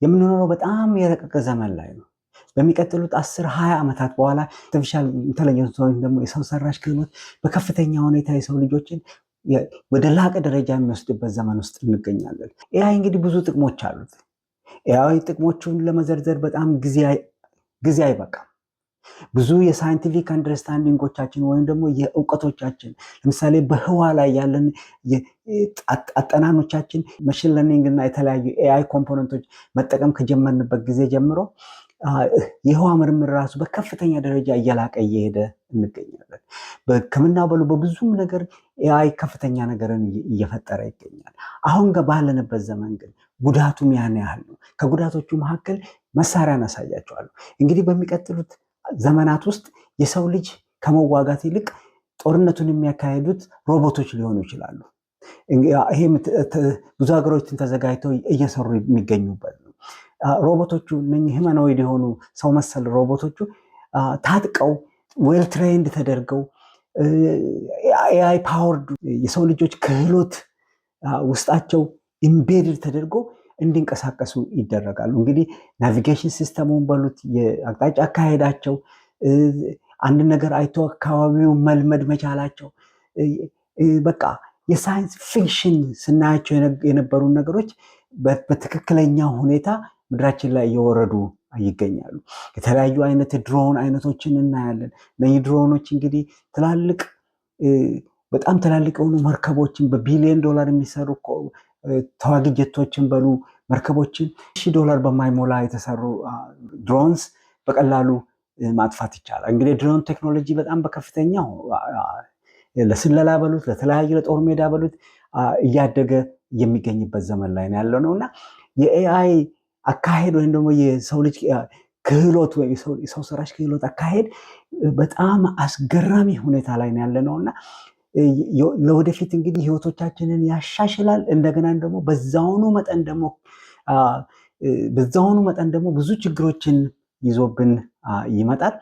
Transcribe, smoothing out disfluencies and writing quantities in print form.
የምንኖረው በጣም የረቀቀ ዘመን ላይ ነው። በሚቀጥሉት 10፣ 20 ዓመታት በኋላ artificial intelligence ወይም ደግሞ የሰው ሰራሽ ክህሎት በከፍተኛ ሁኔታ የሰው ልጆችን ወደ ላቀ ደረጃ የሚወስድበት ዘመን ውስጥ እንገኛለን። AI እንግዲህ ብዙ ጥቅሞች አሉት። AI ጥቅሞቹን ለመዘርዘር በጣም ጊዜ አይበቃም። ብዙ የ scientific understanding ኦቻችን ወይም ደግሞ የእውቀቶቻችን፣ ለምሳሌ በህዋ ላይ ያለን አጠናኖቻችን፣ machine learning እና የተለያዩ AI component ኦች መጠቀም ከጀመርንበት ጊዜ ጀምሮ የህዋ ምርምር ራሱ በከፍተኛ ደረጃ እየላቀ እየሄደ እንገኛለን። በሕክምና በሉ በብዙም ነገር AI ከፍተኛ ነገርን እየፈጠረ ይገኛል። አሁን ባለንበት ዘመን ግን ጉዳቱም ያን ያህል ነው። ከጉዳቶቹ መካከል መሳሪያን አሳያችኋለሁ። እንግዲህ በሚቀጥሉት ዘመናት ውስጥ የሰው ልጅ ከመዋጋት ይልቅ ጦርነቱን የሚያካሂዱት ሮቦቶች ሊሆኑ ይችላሉ። ይሄ ብዙ ሀገሮችን ተዘጋጅተው እየሰሩ የሚገኙበት ነው። ሮቦቶቹ፣ እነኚህ humanoid የሆኑ ሰው መሰል ሮቦቶቹ ታጥቀው፣ well trained ተደርገው፣ AI powered፣ የሰው ልጆች ክህሎት ውስጣቸው embedded ተደርጎ እንዲንቀሳቀሱ ይደረጋሉ። እንግዲህ navigation system ኡን በሉት፣ የአቅጣጫ አካሄዳቸው፣ አንድ ነገር አይቶ አካባቢው መልመድ መቻላቸው፣ በቃ የ science fiction ስናያቸው የነበሩ ነገሮች በትክክለኛ ሁኔታ ምድራችን ላይ እየወረዱ ይገኛሉ። የተለያዩ አይነት ድሮን አይነቶችን እናያለን። እነዚህ ድሮኖች እንግዲህ ትላልቅ፣ በጣም ትላልቅ የሆኑ መርከቦችን፣ በቢሊዮን ዶላር የሚሰሩ ተዋጊ ጀቶችን በሉ መርከቦችን 1000 ዶላር በማይሞላ የተሰሩ drones በቀላሉ ማጥፋት ይቻላል። እንግዲህ ድሮን ቴክኖሎጂ በጣም በከፍተኛው ለስለላ በሉት፣ ለተለያዩ ለጦር ሜዳ በሉት እያደገ የሚገኝበት ዘመን ላይ ነው ያለው ነው። እና የ AI አካሄድ ወይም ደግሞ የሰው ልጅ ክህሎት ወይም የሰው ሰራሽ ክህሎት አካሄድ በጣም አስገራሚ ሁኔታ ላይ ነው ያለ ነው። እና ለወደፊት እንግዲህ ህይወቶቻችንን ያሻሽላል። እንደገና ደግሞ በዛውኑ መጠን ደግሞ ብዙ ችግሮችን ይዞብን ይመጣል።